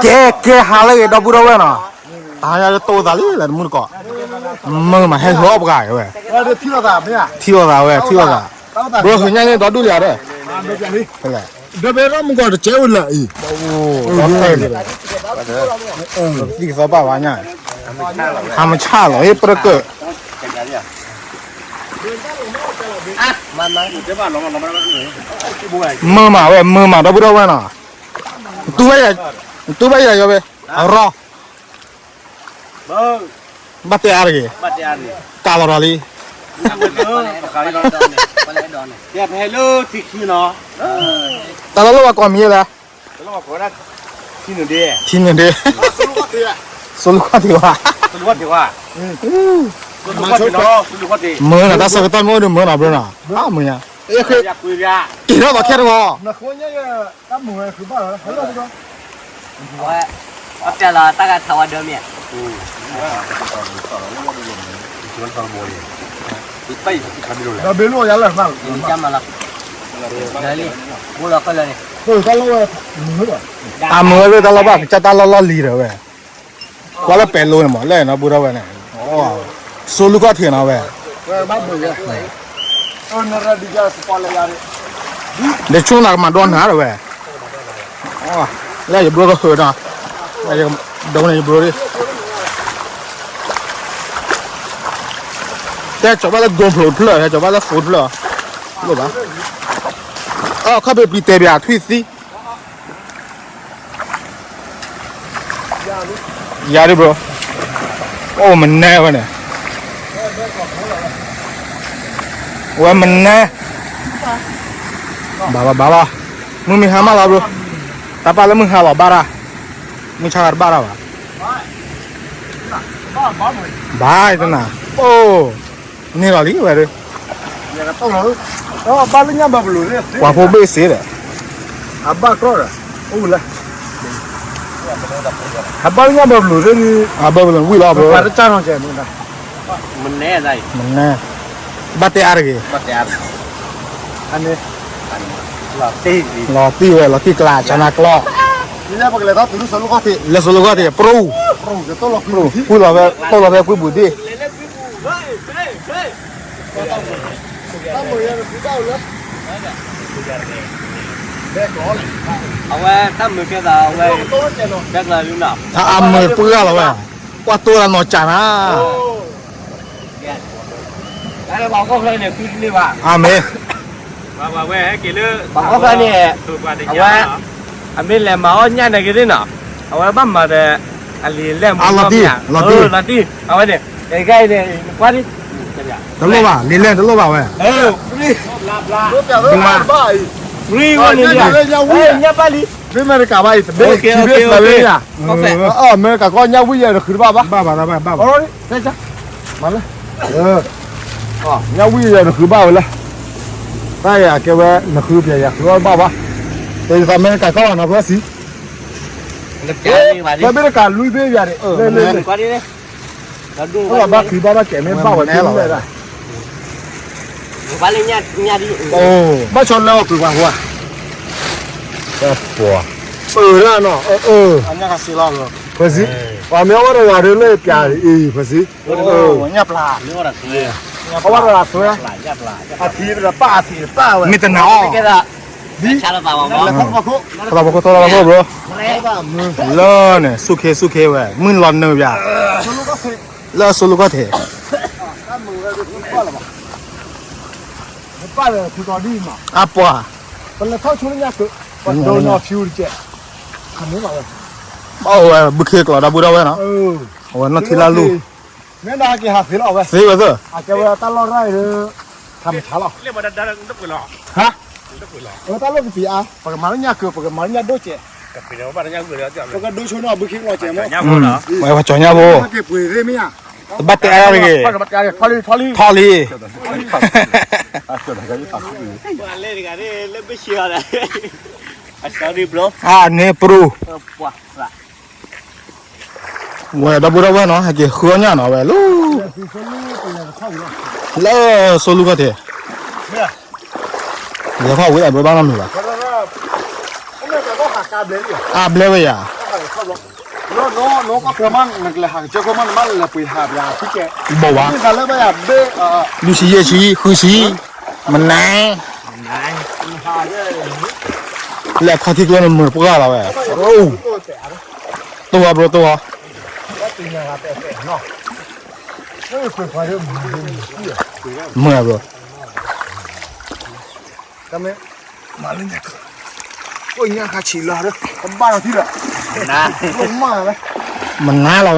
ကဲ ကဲ ဟးလၢဂ့ၤ ဒီပုၢ်ဒီဝဲၢ်နီၤ, တဟါညါတိၢ်သးလံ လၢတမုၢ်တကိး, မုာ်မး ဟဲဃီအီၣ်ပှၤဝဲ, ထံၣ်လိာ်သးဝဲ ထံၣ်လိာ်သး, ဘျီဃုာ်ညါန့ၣ် ဒီဒူၣ်လံဒီး ဒီဘဲရၣ်မုၢ်ကီးတကဲဝဲလၢအံၤ, သံကသီဘၣ်ဝါညါ, ဟါမဆၣ်လီၤ ဟ့ၣ်ပြၢကၢၢ်, မုာ်မးဝဲ မုာ်မး ဒီပုၢ်ဒီဝဲၢ်နီၤ, တူၢ်ဘၣ်ယၤ တူၢ်ဘၣ်ယၤယီၤဝဲ, အရီ ဘၣ်တဲအါတဂ့ၤ, ကးလီၤဒီးလံ, တၢ်လီၢ်လၢပှၤကိးမံၤလဲၣ်, ထံနုာ်ဒ့, စိလူကီၢ်ထံးဝါ, မုာ်နၤ တၢ်ဆၢကတီၢ်မ့ၢ်အိၣ်ဒီးမုာ်နၤဘျီနီၤ, အမုာ်ညါ, က့ၤထီၣ်သီခဲတဂီၤ အဝဲ အပျဲလီၤတၢ်ဂၤထးဝါဒၢမ့ၢ်, အမုာ်ဝဲလၢတၢ်လီၢ်ဘၣ် ကစၢ်တၢ်လီၢ်လီၢ်လံၤဒီးဝဲ, ကွၢ်လၢပဲၤလိန့ၣ်မး လၢနီၢ်ပုၢ်ဒီဝဲၢ်န့ၣ်, စိလူကီၢ်ထံးနီၤဝဲ ဒီးဆိကမိၣ်နၤကမၤဒိနၤဒီးဝဲ, လၢယဘျိကဃုာ်ဒီး, ဒိန့ၣ်ယဘျိ, တဲကၠီၤဘၣ်လၢ GoPro တဖျၢၣ် ဟဲကၠီၤဘၣ်လၢ phone တဖျၢၣ်, လိၣ်ဘၣ်, အခီၣ်ဖံးပျံၤတဲဘၣ်ထွံၣ်သံ ယၤဒ် bro, အိၣ်မနဲဝဲန့ၣ်, ဝဲမနဲ, ဘၣ်လီၤဘၣ်လီၤ, မုၢ်မ့ၢ်ဟါမးလီၤ bro, တၢ်ပာ်လၢမုၢ်ဟါလီၤဘၣ်တၢ်, မုၢ်ဆါဂၤတဘၣ်တၢ်ဘၣ်, ဘၣ်တနၤ, အိၣ်, န့ၢ်လီၤလံဝဲဒၣ် ပှၤဖိဘ့ၣ်စ့ဒီး, အဘၣ်ကီဒီး, အိၣ်လၢ, အဘၣ်လၢညါဘၣ်ဘျုးသ့ၣ်, အဘၣ်ဘျုးဝံၣ်လီၤဘၣ်, မနဲ, ဘၣ်တဲအါတဂ့ၤ, လီၤတံၢ်ဝဲ လီၤတံၢ်ကျါ ဆနၢကျီ, လၢစိလူကီၢ်ထံး ပရူ, ပူၤလီၤဖဲ တိၢ်လီၤဖဲကွံပူၤဒ့ၣ် အဝဲတၢ်မုာ်ကဲသးဝဲ, အမုာ်ပှၢ်လီၤဝဲ, ကွၢ်တိၢ်လၢနီၢ်ကၢ်နၤ, အမ့ၢ်, ပှၤကီၢ်ချၢန့ၣ်, အဝဲ, အမ့ၢ်လဲၤမၤအီၣ်ညၣ်န့ၣ်ကသ့ၣ်နီၤ, အဝဲဘၣ်မၤဒီး, အလံာ်လဲၢ်မူလီၤတံၢ်, လီၤတံၢ်, အဝဲန့ၣ်, တလိၣ်ဘၣ် လံာ်လဲၢ်တလိၣ်ဘၣ်ဝဲ, ဘျါ, ညၣ်ဘၣ်လံ, မ့ၢ်အမဲရကၤဘၣ်အံၤ, အမဲရကၤကီၢ်ညၣ်ဝံၣ်ယဲၢ်တဃုတဘၣ်ဘၣ်, ဘၣ်ဘၣ်ဘၣ်ဘၣ်, မၤလၢ, ညၣ်ဝံၣ်ယဲၢ်တဃုဘၣ်ဝဲလၢ, တၢ်ယၤကဲဝဲနဃုပျဲယၤဃုအီၣ်ဘၣ်ဘၣ်, တယသးအမဲရကၤကီၢ်ဘၣ်နီၤဖျီစံ, ဖဲဘ့ၣ်တကးလွံၢ်ဘ့ၣ်ယၤန့ၣ်, လၢလၢလၢ ဘၣ်ဃံဘၣ်ဘၣ်ကဲမ့ၢ်ဘၣ်ဝဲဒၣ်, ဘၣ်ဆီလၢအီၣ်ကွံာ်ပှၤဃိဧါ, ပၢၤရၣ်နီၤ, ဖဲစံ, ပှၤမ့ၢ်အီၣ်ဝဲတဂၤဒီးလၢပျးအံၤဖဲစံ, အီၣ်ဝဲတဂၤဆွဲ, အထံတပၣ်အသံးတပၣ်ဝဲ, မ့ၢ်တနာ်အီၣ် ထီၣ်လီၤပခိၣ် ထီၣ်လီၤပခိၣ် bro, လၢန့ၣ် ဆူၣ်ခ့ဆူၣ်ခ့ဝဲ မုၢ်လီၤနုာ်ပၠး, လၢအစိလူကီၢ်ထံး, အပှၤ, ဘၣ်ဝဲဘုခ့ကျိာ်ဒီပုၢ်ဒီဝဲၢ်နီၤ, အဝဲနီၢ်ထံလၢ်လူၢ်, မ့ၢ်ဒၣ်ဟဲက့ၤဟးသ့လီၤအဝဲ, သ့ဝဲသ့, အကဲဝဲတၢ်လီၢ်ရၢၢ်အံၤဒီး, ထးမဆါလီၤ, ဟါ, အဝဲတၢ်လီၢ်ကပံၤအါ, ပကမၤလၢညၣ်ကၢၤ ပကမၤလၢညၣ်ဒိၣ်ကဲး, ပကဒိဆိနီၣ်ဘုခ့ကျိာ်ကဲးမး, ပှၤကၠီၤညၣ်ဖိ, တဘၣ်တဲအါတဂ့ၤ, ထီၣ်လံ, အန့ၣ်ပရူ, ဝဲဒီပုၢ်ဒီဝဲၢ်နီၤ ဟဲက့ၤဃုအီၣ်ညၣ်နီၤ ဝဲလၢ, လၢစိလူကီၢ်ထံး, လဲၤဖီၣ်ဝံၤအဘၢဘၣ်နီတမံၤဘၣ်, အဘျဲဝဲယၤ, ဘီဝါ, လွံၢ်ဆံယဲၢ်ဆံ, ဃုဆံ, မနၤ, လဲၤခီထံကျိန့ၣ်မုာ်ပှၢ်လီၤဝဲ, တိၢ်အီၤဘျီတိၢ်အီၤ, မုာ်ဘျီ အိၣ်ညါခါဆံးလီၤဒီး ကဘၣ်လီၤထံဒီး မနၤလီၤ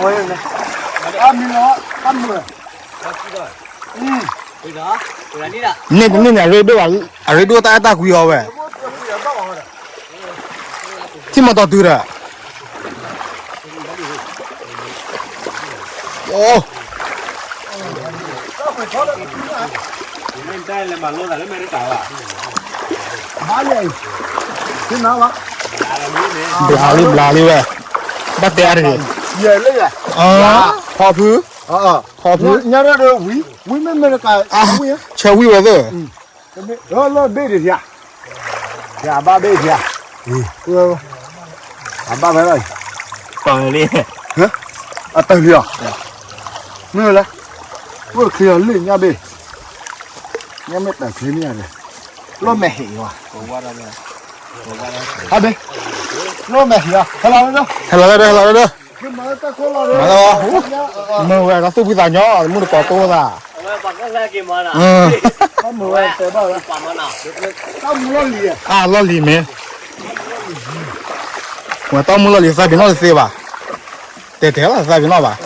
ဝဲဒီး န့ၣ်တန့ၢ်န့ၣ် အရ့ဒိၣ်ဘၣ်, အရ့ဒိၣ်တၢ်အဲၣ်တၢ်ကွံအီၤဝဲ, ထံၣ်မီၤတီၤတုၤဒီး အိၣ် ဘျါလံ ဘျါလံဝဲ, ဘၣ်တဲအါတဂ့ၤ, ဖီဖု, ဖီဖု, ဆၢဝံၣ်ဝဲသ့ၣ် လၢဘ့ၣ်ဒံးထံဧါ, ဘၣ်ဘ့ၣ်ထံဧါ, အဘၣ်ဖဲလီၤ, အတၢ်လံၤအီၤ, မ့ၢ်လၢ, အိၣ်ချ့အီၤလံာ်ညါဘ့ၣ်, ညါမ့ၢ်တၢ်ချ့န့ၣ်ဧါ, လီၢ်မဲာ်ဟ့ၣ်အီၤ, ဟါဘ့ၣ်, လီၢ်မဲာ်ဟ့ၣ်အီၤ, ဟဲလီၤလၢဒီး, ဟဲလီၤလၢဒီး, ဟဲလီၤလၢဒီး, မၤလၢ, မုာ်ဝဲကသူၣ်ဖှံသးညီ မုၢ်တကိးတိၢ်သး, အါလီၢ်လံၤမ့ၢ်, ဝဲတၢ်မုၢ်လီၢ်လံၤသးပ့ၤနီၣ်တသ့ဘၣ်, တဲတဲလီၤသးပ့ၤနီၣ်ဘၣ်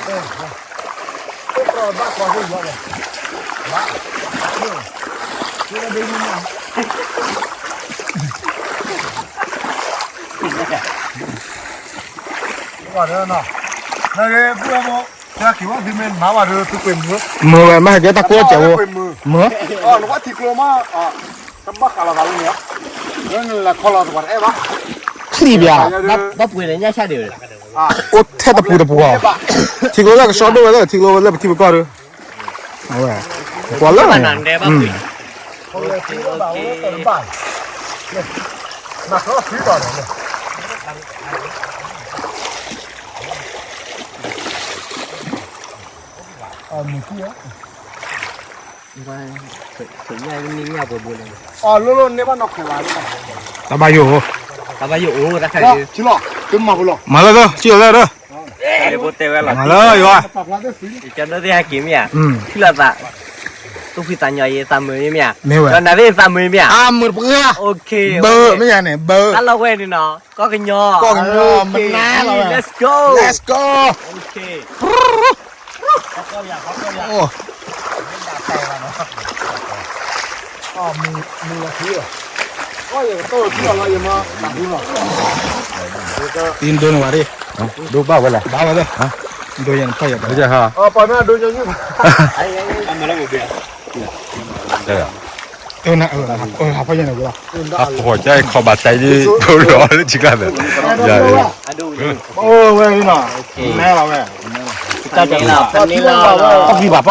မုာ်ဝဲမ့ၢ်ဟဲကဲတၢ်ကိးစဲးဖိ, မုာ်, ချံၣ်ဘၣ်, အိၣ်ထဲတပူၤတပူၤ, ထံကျိလၢကဆှီဒိၣ်ဝဲလၢ ထံကျိလၢပထံပကီၢ်ဒီး, အဝဲ, ပှၤလၢ, တၢ်ဘၣ်ယိၣ်, တၢ်ဘၣ်ယိၣ်, မၤလၢသၢ ထံၣ်လီၤသၢဒီး, မၤလၢယွၤ, ကၠီဒိၣ်သ့ၣ်ဟဲက့ၤမ့ၢ်ဧါ, ထံၣ်လီၤသး, သူၣ်ဖှံသးညီယသးမုာ်မ့ၢ်ဧါ, ကၠီနၤသ့ၣ်သးမုာ်မ့ၢ်ဧါ, အမုာ်တပှၢ်, ဘၢမ့ၢ်ဧါန့ၣ်, ဘၢ, တၢ်လီၢ်ဝဲန့ၣ်နီၤ, ကီၢ်ကညီ, ကီၢ်ကညီ, မနၤလီၤဝဲ, let's go, let's go. အံၤဒိန့ၣ်ဝဲဒၣ်, ဒိဘၣ်ဝဲလဲၣ်, ဘၣ်ဝဲလဲၣ်, ဒိယဲၢ်နဖီၣ်ယဲၢ်, ပှၤမ့ၢ်ဒိညါညူ, အဖီၣ်ယဲၢ်န့ၣ်ဝဲလီၤ, ဟးဖီၣ်ကၠဲခီဘၣ်တဲဒ် ဒိလီၤလၢထံကျါဒီး, အိၣ်ဝဲနီၤ, နဲလီၤဝဲ, ပီၣ်ကံဘၣ်, ပီၣ်ကံဘၣ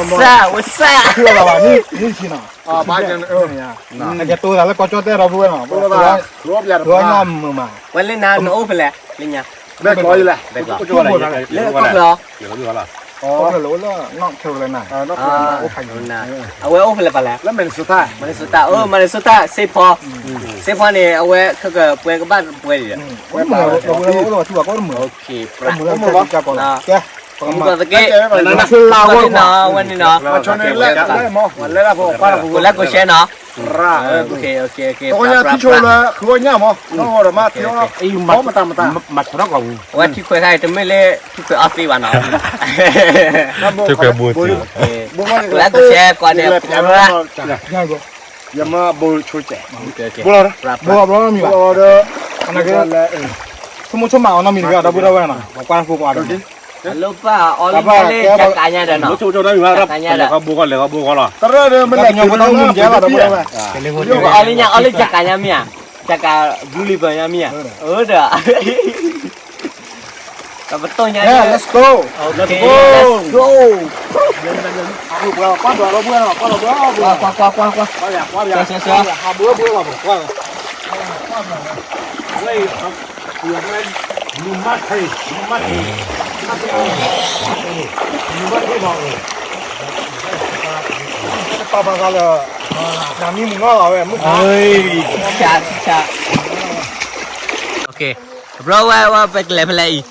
်, ဝဲစၢ်ဝဲစၢ်, နယတိၢ်သးလၢကီၢ်ကၠီၣ်တဲၣ်ဒီပုၢ်ဝဲနီၤ, ဝဲညါမုာ်မး, ဝဲလၢနၤနအိၣ်ဖဲလဲၣ်, လၢညါ, ဘဲကျီ, လၢကီၢ်ဖျၢၣ်, ကီၢ်ဖျၢၣ်လၢအိၣ်လၢ North Carolina, အိၣ်ဖဲလဲၣ်, အဝဲအိၣ်ဖဲလဲၣ်, Minnesota, Minnesota, အိၣ် Minnesota, Saint Paul, Saint Paul န့ၣ် အဝဲခဲကပှဲၤကဘၣ်ပှဲၤဒံး, အိၣ်လၢဝဲထူၣ်ဘၣ်ကီၢ်တမုာ်, ပကမၤသက့, ဝဲန့ၣ်နီၤ, ကိးလၢကိးဆဲနီၤ, မၤထီၣ်ကီၢ်ပူၤ, အဝဲထံခွဲးခါအံၤတမ့ၢ်လၢထံခွဲးအီသံးဘၣ်နီၤ, ထံခွဲးဘိသံး, ကိးလၢကိးဆဲကိးန့ၣ်, ယမၤဘိဆိကဲး, ဘိလီၤ, ဘိလီၤ, ဆိကမိၣ်ဆိကမးအီၤနီတမံၤတဂ့ၤ ဒီပုၢ်ဒီဝဲၢ်နီၤ, ပှၤကွၢ်ဖိကွၢ်ဒီး, အလိၣ်ဘၣ်အီၤလၢယကးညါဒီးနီၤ, ယကးညါဒီး, တရၢ်ဒီးမ့ၢ်လဲၣ်ကညီဖိတၢ်အိၣ်မူမ့ၢ်ကဲဘၣ်ဒီပုၢ်ဒီဝဲၢ်, အီၤလၢညါ အီၤလၢယကးညါမ့ၢ်ဧါ, ယကးဘျူးလံၤဘၢညါမ့ၢ်ဧါ, အၢဒီး ပတိၢ်ညါ, let's go, let's go, let's go, ကွၢ်ကွၢ်ကွၢ်ကွၢ်, ကွၢ်ကွၢ်ကွၢ်ကွၢ်, ကွၢ်ကွၢ်ကွၢ်ကွၢ်, ကွၢ်ကွၢ်ကွၢ်ကွၢ်, ကွၢ်ကွၢ်ကွၢ်ကွၢ်, โอเค bro ဝဲ ဝဲ ပကလဲၤဖဲလဲၣ်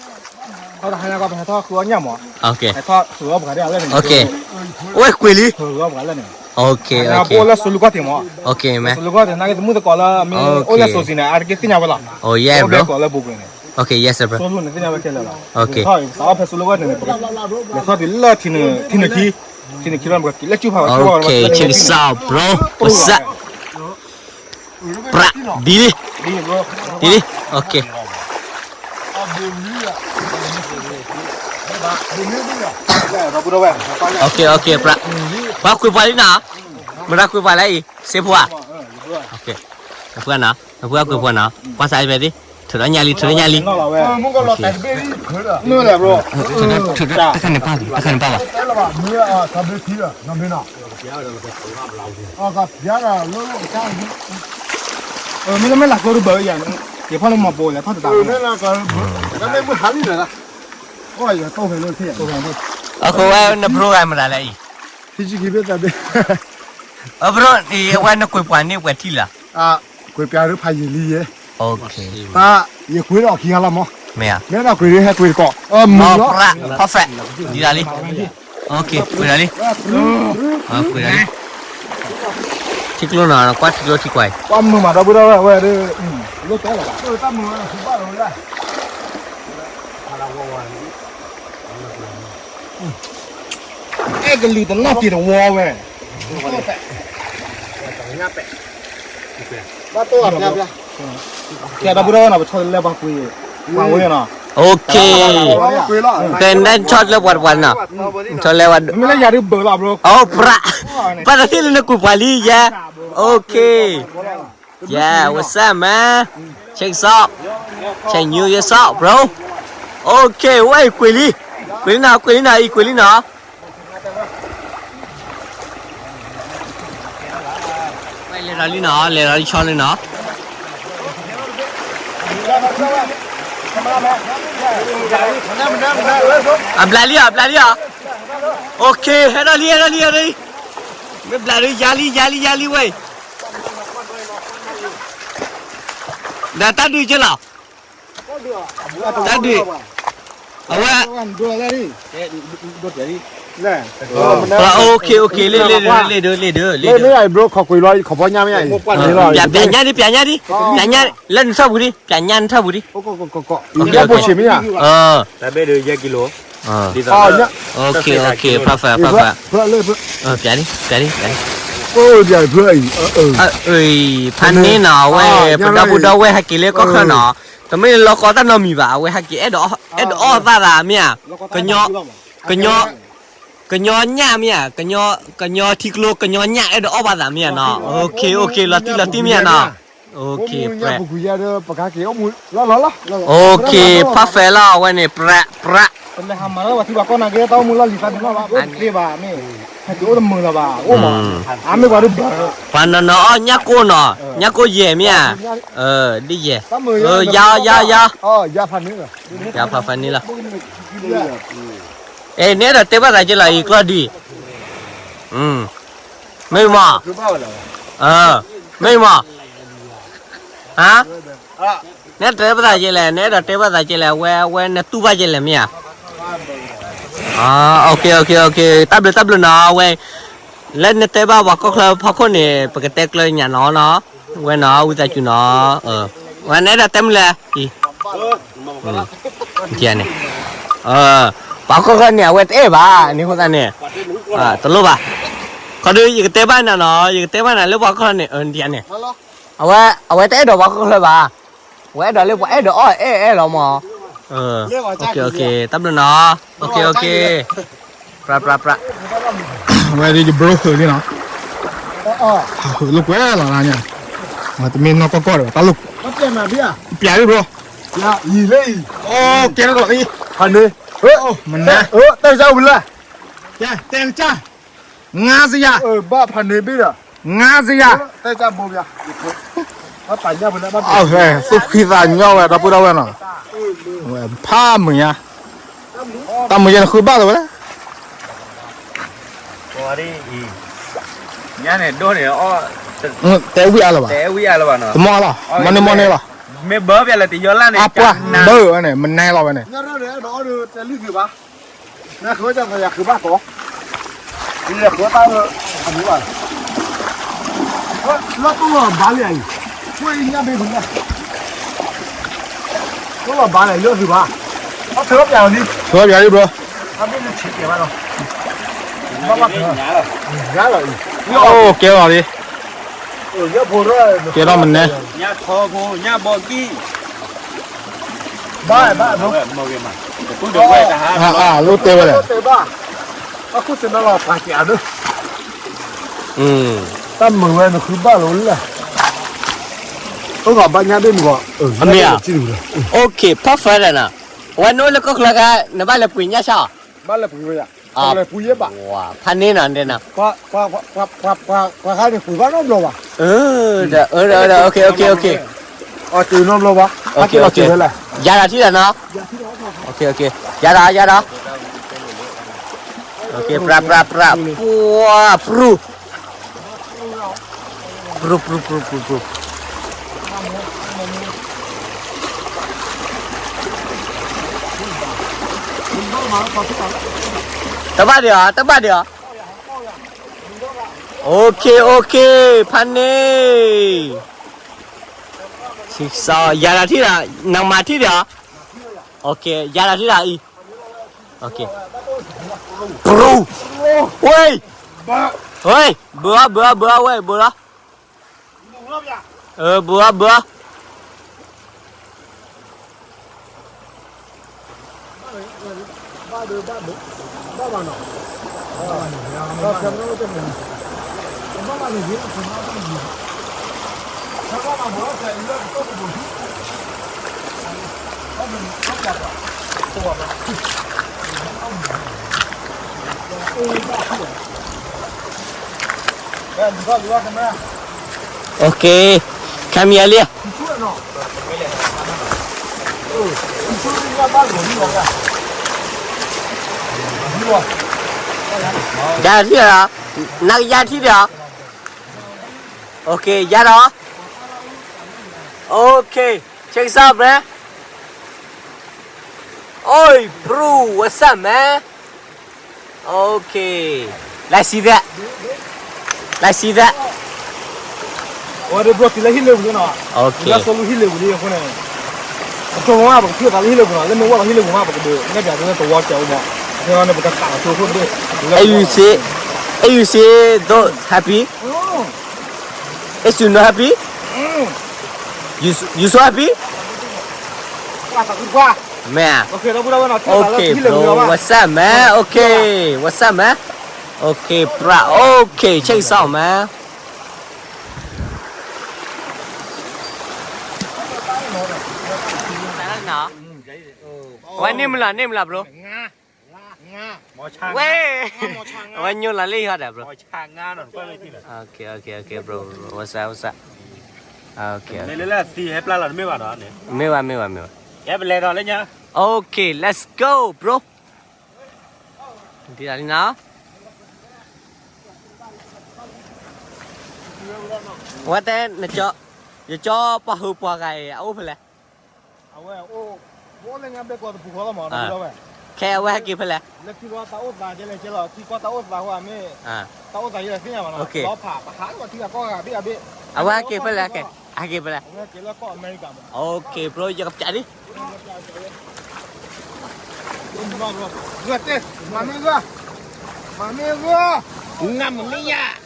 အံၤ โอเค โอเค ဝဲကွံာ်လံ โอเค โอเค โอเค မ့ၢ် โอเค yes bro โอเค yes bro โอเค โอเค check this out bro what's up ပြး ဒ်လံ ဒ်လံ โอเค โอเค โอเค ပြး ပှၤကွံာ်ပှၤလံနီၤ မတၤကွံာ်ပှၤလဲၣ်အံၤ စ့ဖိဧါ โอเค နဖုနီၤ နဖုကွံာ်ပှၤနီၤ ကွၢ်စးဖဲဒ် ထုးထီၣ်ညၣ်လံ ထုးထီၣ်ညၣ်လံ ထုးထီၣ် ထုးထီၣ် တခါန့ၣ်ပၢ်ဘၣ် တခါန့ၣ်ပၢ်ဘၣ် မ့ၢ်လၢမ့ၢ်လၢကျိတဘၢယၤန့ၣ် ယဖီၣ်လၢမၤပိာ်လဲၤထီၣ်တတၢ် အဃိဝဲနဘြိဂၤမတၤလဲၣ်အံၤ အဘြိ အဝဲနကွံာ်ပှၤန့ၣ်ပှဲၤထံၣ်လၢၤ ကွံာ်ပၠးဒုဖးယံာ်လံယဲ ယကွံာ်ဒီးခံဂၤလီၤမး မ့ၢ်ဧါ မ့ၢ်ဒီးကွံာ်ဒုဟဲကွံာ်တကိး မုၢ်လီၤ perfect ဒ်လီၤလံ โอเค ကွံာ်လီၤလံ ကွံာ်လီၤလံ ထံကျိနီၤ ကွၢ်ထံကျိထံကွၢ် ကွၢ်မုာ်မးဒီပုၢ်ဒီဝဲၢ်ဝဲဒၣ် လိၣ်တဲလီၤဘၣ် အဲၣ်ကလုာ်တနီၣ်က့ၤတဝီဝဲ ကဲဒီပုၢ်ဒီဝဲၢ်နီၤ ပဆီတလဲပှၤကွံာ် ပှၤဝဲနီၤ โอเค ကဲနဆီတလဲပှၤတပှၤနီၤ ဆီတလဲပှၤ မ့ၢ်လၢယၤဒုဘၢလီၤ bro အိၣ်ပြး ပှၤတထံၣ်လၢနကွံာ်ပှၤလံယဲ โอเค Yeah, what's up, man? Check this out. Check new this out, bro. Okay, ဝဲအံၤကွံာ်လံ ကွံာ်လံနီၤ ကွံာ်လံနီၤ အံၤကွံာ်လံနီၤ ဝဲလဲၤဒီးလံနီၤ လဲၤဒီးလံဆီလံနီၤ အဘျးလံအီၤ အဘျးလံအီၤ okay ဟဲဒီးလံ ဟဲဒီးလံ ဟဲဒီးလံ မ့ၢ်ဘျးလံ ယါလံ ယါလံ ယါလံဝဲ ဒီးတၢ်ဒုးကလီၤ တၢ်ဒုး အဝဲ okay okay လ့ၣ်လ့ၣ်ဒုး လ့ၣ်ဒုး လ့ၣ်ဒုး လ့ၣ်ဒုး ပျးညါဒံး ပျးညါဒံး ပျးညါ လၢနထီၣ်ပူၤဒံး ပျးညါနထီၣ်ပူၤဒံး okay okay okay perfect perfect ပျးဒံး ပျးဒံး ပျးဒံး ဖးန့ၢ်နီၤ အဝဲ ပဒီပုၢ်ဒီဝဲၢ်ဟဲက့ၤလၢကီၢ်ချၢနီၤ တမ့ၢ်လီၤကီတၢ်နီတမံၤဘၣ် အဝဲဟဲက့ၤ အဲၣ်ဒိးအီၣ်သးသးမ့ၢ်ဧါ ကညီ ကညီ ကညီညၣ်မ့ၢ်ဧါ ကညီထံကျိ ကညီညၣ်အဲၣ်ဒိးအီၣ်ဘၣ်သးမ့ၢ်ဧါနီၤ okay okay လီၤတံၢ်လီၤတံၢ်မ့ၢ်ဧါနီၤ okay ပ okay perfect လီၤ အဝဲန့ၣ် ပြး ပြး ပှၤနီၤနီၤအီၣ်ညၣ်ကိၢ်နီၤ ညၣ်ကိၢ်ယဲၢ်မ့ၢ်ဧါ ဒ်ယဲၢ် ယါ ယါ ယါ ယါဖးဖးန့ၣ်လီၤ အဲ နအဲၣ်ဒိးတဲဘၣ်သးက့လီၤ အံၤကျီၢ်ဒုး မ့ၢ်မး မ့ၢ်မး ဟါ နအဲၣ်ဒိးတဲဘၣ်သးက့လဲၣ် နအဲၣ်ဒိးတဲဘၣ်သးက့လဲၣ် အဝဲ အဝဲနတူၢ်ဘၣ်က့လဲၣ်မ့ၢ်ဧါ okay okay okay တၢ်ဘျုးတၢ်ဘျုးနီၤ အဝဲ လၢနတဲဘၣ်ပှၤကီၢ်ချၢဖီခိၣ်န့ၣ် ပကတဲကျၢၤညါနီၤနီၤ ဝဲနီၤ ဝံသးစူၤနီၤ ဝဲနအဲၣ်ဒိးတဲမနုၤလဲၣ် န့ၣ် ပှၤကီၢ်ချၢန့ၣ် အဝဲတအဲၣ်ဘၣ် န့ၣ်အဃိသတးန့ၣ် တလိၣ်ဘၣ် ခီဒုး ယကတဲဘၣ်နၤနီၤ ယကတဲဘၣ်နၤလၢပှၤကီၢ်ချၢန့ၣ် န့ၣ် အဝဲ အဝဲတအဲၣ်ဒိးပှၤကီၢ်ချၢဘၣ် ဝဲအဲၣ်ဒိးလၢပှၤအဲၣ်ဒိးအီၣ်အဲၣ်အဲၣ်လီၤမး တၢ်ဘျုးနီၤ okay okay ပြးပြးပြး ဝဲဒ်ယဘြိဃုာ်လံနီၤ ဟးဃုာ်လိာ်ကွဲလီၤနၤညါ တမ့ၢ်နီၢ်ကီၢ်ကီၢ်ဒီး တၢ်လိာ် ပျးဒံးဘြိ ကဲထီၣ်လံ ဖးန့ၣ် မနုၤ တဲကစၢ်ဝံၤလၢ တဲကစၢ် ငါးစရာ ဘၣ်ဖးန့ၣ်ဘ့ၣ်ဒီး ငါးစရာ တဲကစၢ်ဘိ ဘၣ် သူၣ်ဖှံသးညီဝဲ ဒီပုၢ်ဒီဝဲၢ်နီၤ, ဖးမုာ်ညါ, တၢ်မုာ်ယဲၢ်နဃုဘၣ်လၢၤဝဲလဲၣ်, တဲဝံၣ်အါလၢၤဘၣ်, တမီၢ်လီၤ, မီၢ်န့ၢ်မီၢ်န့ၢ်လီၤ, အပှၢ်ဘၢဝဲန့ၣ် မနဲလီၤဝဲန့ၣ် နဃုတၢ်ယဃုဘၣ်ကီး, နဃုတၢ်လၢ လီၤတူၢ်လီၤဘၣ်လံအံၤ, ကွၢ်အံၤညါဘ့ၣ်န့ၣ်, တူၢ်လီၤဘၣ်လဲၣ် လၢသုဘၣ်, အထၢပျးလီၤလံ, ထၢပျးလံ bro, အဘ့ၣ်န့ၣ်ဆံးကဲဘၣ်လီၤ, ဘၣ်ဘၣ်ထၢ, ညါလီၤအံၤ, အိၣ်ကဲလီၤလံ, ကဲထီၣ်မနဲ, ညါထီဖိ ညါဘီကံၣ် ဘၣ်ဘၣ် ဘၣ်, လိၣ်တဲဝဲလဲၣ်, ဘၣ်, အခိၣ်စ့နီၤလီၤပာ်ကဲအဒိ, တၢ်မုာ်ဝဲနဃုဘၣ်လီၤလၢ, အိၣ်ဘၣ်ဘၣ်ညါဒ်မုၢ်ဂီၤ, အမ့ၢ်ဧါ, okay perfect နီၤ, ဝဲနအိၣ်လၢကီၢ်ချၢခါ နဘၣ်လဲၤပှ့ၤညၢ်ဆၣ်အီၤ, ဘၣ်လဲၤပှ့ၤဝဲယၤ, ပှ့ၤယဲဘၣ်, ဖးန့ၢ်နီၤဒဲနီၤ, ပှၤခါန့ၣ်ပှ့ၤဘၣ်နီတဘျီဘၣ်, ဒီး okay okay okay, အီၤက့ၤနီတဘျီဘၣ်, ယၤဒီးထံၣ်ဒီးနီၤ, okay okay, ယၤဒီးယၤဒီး, okay ပြးပြးပြး, ပှၤ ပရူၢ် ပရူၢ် ပရူၢ် ပရူၢ် ပရူၢ်, တဘၣ်ဒံးဧါ တဘၣ်ဒံးဧါ, okay okay, ဖးန့ၢ်, ယၤဒီးထံၣ်ဒီး, နမၤထံၣ်ဒီး, okay ယၤဒီးထံၣ်ဒီးအံၤ, okay, ပရူၢ်, ဝဲ, ဝဲ, ဘၢအီၤ ဘၢအီၤ ဘၢအီၤ ဝဲ ဘၢလီၤ, ဘၢအီၤ ဘၢအီၤ okay, ခဲမံၤအလံ, ယၤထံၣ်ဒီး, နကယၤထံၣ်ဒီး, okay ယၤဒီး, okay, check this out, bro, အိၣ် bro, what's up man, okay, let's see that, let's see that, အဝဲဒၣ် bro က့ၤလၢဟံၣ်လ့ပူၤလံနီၤ, လၢဆိလူဟံၣ်လ့ပူၤလံအဃိန့ၣ်, ပဆိကမိၣ်မး ပကထံၣ်သးလၢဟံၣ်လ့ပူၤနီၤ, လၢမ့ၢ်ဝဲလီၤဟံၣ်လ့ပူၤမး ပကဒုးနဲၣ်ပၠးဒ်န့ၣ်တဝီကဲးအိၣ်မး, အဃိန့ၣ် ပကခးလီၤဆိအဃိဒၣ်, အဲ you say, အဲ you say don't happy, is you not happy, you, you so happy, မ့ၢ်ဧါ, okay bro, what's up man, okay, what's up man, okay bro, okay, check this out man. ဝဲန့ၣ်မုၢ်လၢ် န့ၣ်မုၢ်လၢ် bro, ဝဲ, ဝဲညိလၢလံဟီဒၣ် bro, okay okay okay bro, what's up what's up, okay, မ့ၢ်ဘၣ်မ့ၢ်ဘၣ်မ့ၢ်ဘၣ်, okay let's go bro, ဒ်လီၤနီၤ, ဝဲတဲ, ယကၠီပှၤဟုးပှၤဂၤအံၤ အအိၣ်ဖဲလဲၣ်, အဝဲအိၣ်, အိၣ်လၢညါဘဲကီးတပူၤဃီလီၤမး, ခဲအဝဲဟဲက့ၤဖဲလဲၣ်, လၢထံကီၢ်တၢ်အိၣ်သးကဲလဲၣ်ကဲလီၤ, ထံကီၢ်တၢ်အိၣ်သးဃိမ့ၢ်, တၢ်အိၣ်သးယဲလဲၣ်သ့ၣ်ညါဘၣ်နီၤ, လီၤဖး ပဟးလီၤထံဂၤကီၢ်ဂၤဘ့ၣ်အဘ့ၣ်, အဝဲဟဲက့ၤဖဲလဲၣ်, ဟဲက့ၤဖဲလဲၣ်, အဝဲက့ၤလၢကီၢ်အမဲရကၤမး, okay bro, ယကပျးဒံး မၤမ့ၢ်ဂီၢ်, မၤမ့ၢ်ဂီၢ်, နမ့ၢ်ယၤ,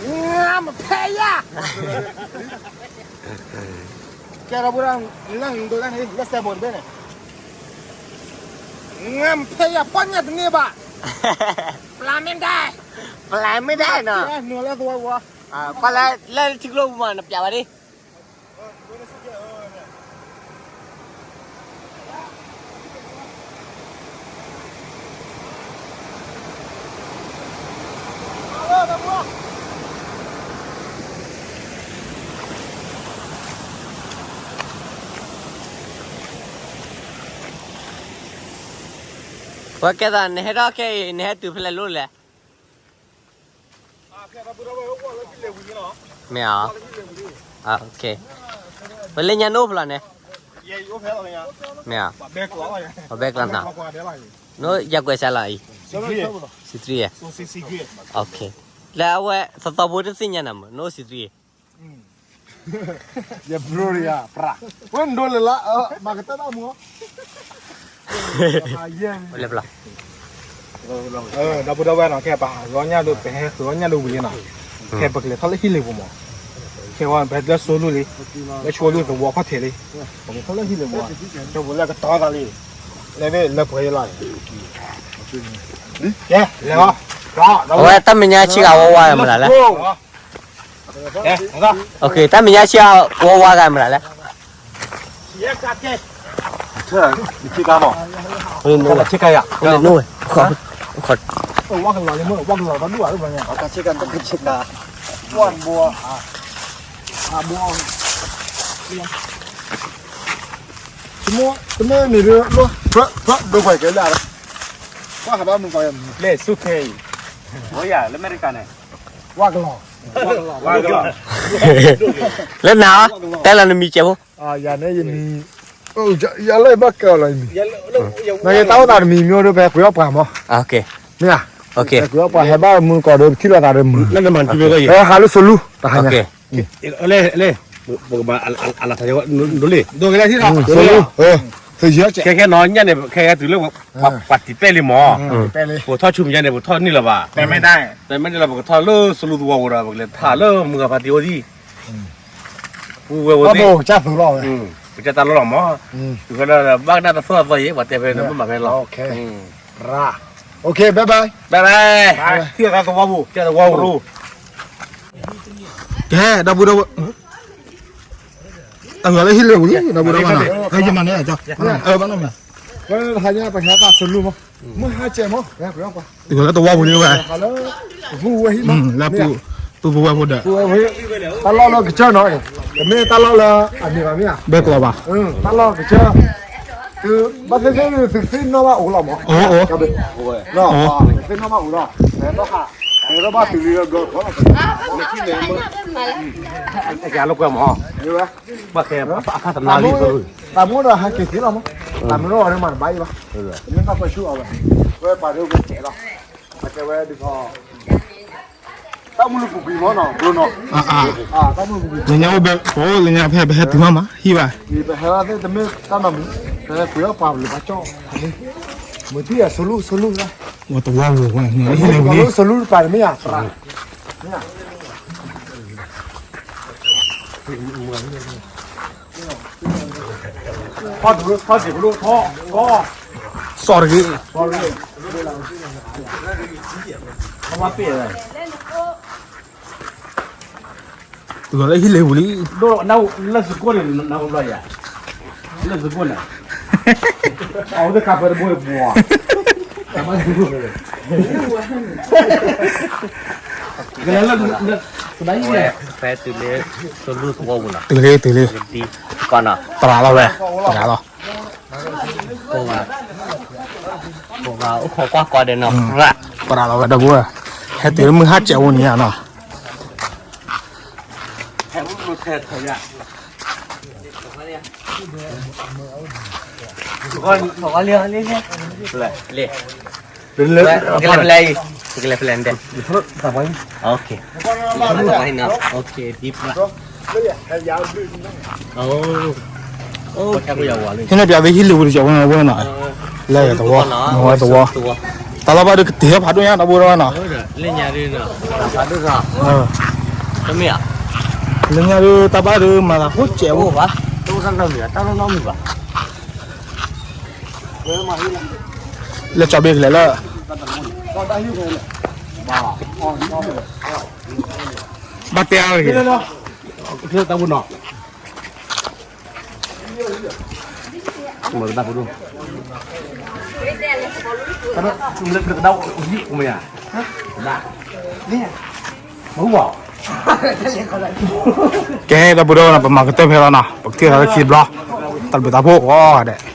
နမ့ၢ်ဖဲယၤ, ကဲဒီပုၢ်ဒီဝဲၢ်, လၢနဒိးတၢ်န့ၣ် လၢစဲးဘိးတဘ့ၣ်န့ၣ်, နမ့ၢ်ဖဲယၤ ပီၣ်ညါတန့ၢ်ဘၣ်, ပျးမ့ၢ်ဒၣ်, ပျးမ့ၢ်ဒၣ်နီၤ, ကွၢ်လၢလၢထံကျိပူၤမး နပျးဝဲဒၣ်. ဝဲကဲသး နဟဲထီၣ်ခဲအံၤ နဟဲတုၤဖဲလဲၣ်လိၣ်လဲၣ်. မ့ၢ်ဧါ. ပလၢညါနအိၣ်ဖဲလဲၣ်န့ၣ်. မ့ၢ်ဧါ. ပဘဲကျါနၤ. နအိၣ်ယၤကွဲးစါလီၤအံၤ. စံးတရံးဧါ. လၢအဝဲသီသီဖိတသ့ၣ်ညါနၤမး နအိၣ်စံးတရံး. ယဘျိယၤပြး ဝဲဒိလၢ်လၢ် မၤကတၢၢ်ဘၣ်မူ လၢပျၢ် ဒီပုၢ်ဒီဝဲၢ်နီၤ ခဲပှၤဂီၤညၣ်ဒိၣ် ပဟဲဃုာ်ဂီၤညၣ်ဒိၣ်ဝံၤလံနီၤ, ခဲပကလဲၤထီၣ်လၢဟံၣ်လ့ၣ်ပူၤမး, ခဲဝဲပဟဲလၢစိလူလံ, လၢဆိလူသဝီခီၣ်ထံးလံ, ပကလဲၤထီၣ်လၢဟံၣ်လ့ၣ်ပူၤ, ဆိပူၤလၢကတီၤသးလံ, လဲၤဘ့ၣ်လၢပှဲၤလီၤ, ကဲလဲၤလီၤ, အဝဲတၢ်မဲာ်ညါဆံးဂၤဝါဝါမနုၤလဲၣ်. တၢ်မဲာ်ညါဆံးဂၤဝါဝါဂၤမနုၤလဲၣ်. တမ့ၢ်မ့ၢ်ဒ် ဒိပှၤကဲလၢ်, ကွၢ်ဟးဘၣ်မုၢ်ကီးယၤမုၢ်, လၢဆူခဲအံၤ, လၢနၤ, တဲလီၤနမံၤစဲးဖိ, ယၤန့ၣ်ယမံၤ, ယၤလၢယဘၣ်ကဲအီၤလီၤယမံၤ, နယတၢ်အိၣ်သးတမံၤမ့ၢ်အိၣ်ဒီး ပဟဲကွံာ်အီၣ်ပှၤမး, မ့ၢ်ဧါ, ပဟဲကွံာ်အီၣ်ပှၤ ဟဲဘၣ်မုၢ်ကီးဒီး ပထံၣ်လိာ်သးဒီးမုၢ်, ဟဲလၢစိလူ တဟါညါ ဒိလ့ၣ်, ဒိလ့ၣ်, ခဲခဲနီၤညၣ်န့ၣ် ခဲခဲတုၤလၢ ပှၤတံာ်ပဲာ်လံမး, ပထီၣ်ဆူမဲာ်ညါန့ၣ် ပထီၣ်န့ၢ်လၢၤဘၣ်, တဲမ့ၢ်ဒၣ်လၢပကထီၣ်လၢစိလူသဝီပူၤဒီး ပကလဲၤထးလၢမုၢ်ဂၤဖါတံၢ်အိၣ်ဒံး, ပဝဲဝဲသ့ၣ်, ပကတၢ်လီၢ်လီၤမး, ပကတၢ်လီၢ်လီၤမး, တုၤဖဲလၢဘၣ်ကနၣ်တသီၣ်အသီယဲ ပှၤတဲဖဲန့ၣ်မ့ၢ်မၤဖဲလီၤ, ဘဲဘဲ, ထံၣ်သဝီပူၤ, ထံၣ်သဝီပူၤ, ကဲ ဒီပုၢ်ဒီဝဲၢ် အဂၤလၢဟံၣ်လ့ၣ်ပူၤလံ ဒီပုၢ်ဒီဝဲၢ်နီၤ, ဟဲယမၤန့ၢ်, ဘၣ်နီၢ်မး, ဟါညါပဟဲသးစိလူမး, မုၢ်ဟါစဲးမး, ဟဲကွံာ်အီၣ်ပှၤ, တုၤလၢသဝီပူၤလံဝဲ, လၢပူၤ, ပူၤဝဲဖိဒီး, တၢ်လီၢ်လၢကစၢၢ်နီၤ, တမ့ၢ်တၢ်လီၢ်လၢအမံၤဘၣ်မ့ၢ်ဧါ, ဘဲကျီဘၣ်, တၢ်လီၢ်ကစၢၢ်, သုဘၣ်သ့ၣ်သ့ၣ်သုသ့ၣ်နီၣ်ဘၣ်အိၣ်လီၤမး, သုသ့ၣ်နီၣ်ဘၣ်အိၣ်လီၤ, ဟဲထီၣ်ဘၣ်တုၤလံဒီးဘျီ, အကလီၤကွဲမး, ဘၣ်ကဲအခါတနါလံ, တၢ်မူဒီးဟဲက့ၤသ့လီၤမး, တၢ်မူဒီးအီၤမၤတဘၣ်အံၤဘၣ်, မ့ၢ်တၢ်ကွဲဆူအီၤဝဲ, ဝဲပှၤဒိကဲလီၤ, အကဲဝဲဒ်သိး, တၢ်မူလၢပူၤကွံာ်မးနီၤ, ဘျီနီၤ, တၢ်မူလၢပူၤကွံာ်, လၢညါအိၣ်ဘဲ ပအိၣ်လၢညါဖဲပဟဲတုၤမးမး ဟံၣ်ဘၣ်, ပဟဲလီၤသ့ၣ်တမ့ၢ်တၢ်နီတမံၤ, ပဟဲကွံာ်အီၣ်ပှၤပလူၤဘၣ်ကၠီၣ်, မုၢ်တံၢ်အစိလူစိလူလီၤ, ဝဲတဝီဝဲဝဲ, စိလူတပၤတမ့ၢ်ဧါ, စီၤတဂ့ၤ, တုၤလၢဟံၣ်လ့ၣ်ပူၤလံ, လၢစကိၣ်န့ၣ်, လၢစကိၣ်န့ၣ်, အဝဲသ့ၣ်ခါဖဲတဘိပှၤ, ကလဲၤလၢ, ဖဲတုၤလၢ, စိလူသဝီပူၤနီၤ, တုၤလံ တုၤလံ, ပရးလီၤဝဲ, ပရးလီၤ ပှၤအိၣ်ခိးကွၢ်ကီးဒီးနီၤ, ပရးလီၤဝဲဒီပုၢ်ဝဲၢ်, ဟဲတုၤလၢမုၢ်ဟါစဲးဝဲန့ၣ်နီၤ, လၢ, ကလဲၤဖဲလဲၣ်အံၤ, ကလဲၤဖဲလဲၣ်န့ၣ်, ဟဲန့ၣ်ပျးသုဟံၣ်လ့ၣ်ပူၤတကဲးဝဲနီၤ, လၢသဝီ, သဝီ, တၢ်လီၢ်ဘၣ်ဒီးကတ့ၤဟဲဖးဒိၣ်ညါဒီပုၢ်ဝဲၢ်နီၤ, လၢညါဒီးတၢ်ဘၣ်ဒီးမၤသးဖိစဲးဖိဘၣ်, လၢကၠီဘ့ၣ်ကလဲၤလၢ, ဘၣ်တဲအါတဂ့ၤ, မ့ၢ်ကဒၣ်ဖိဒိၣ်, မ့ၢ်ကဒၣ်အိၣ်ဟံၣ်အိၣ်မ့ၢ်ဧါ, ဒၣ်, န့ၣ်, ကဲ ဒီပုၢ်ဒီဝဲၢ်နီၤ ပမၤကတၢၢ်ဖဲလီၤနီၤ ပကထံၣ်သးလၢခံတဘျီ တၢ်ဘျုးတၢ်ဖှိၣ်အီၤဒဲး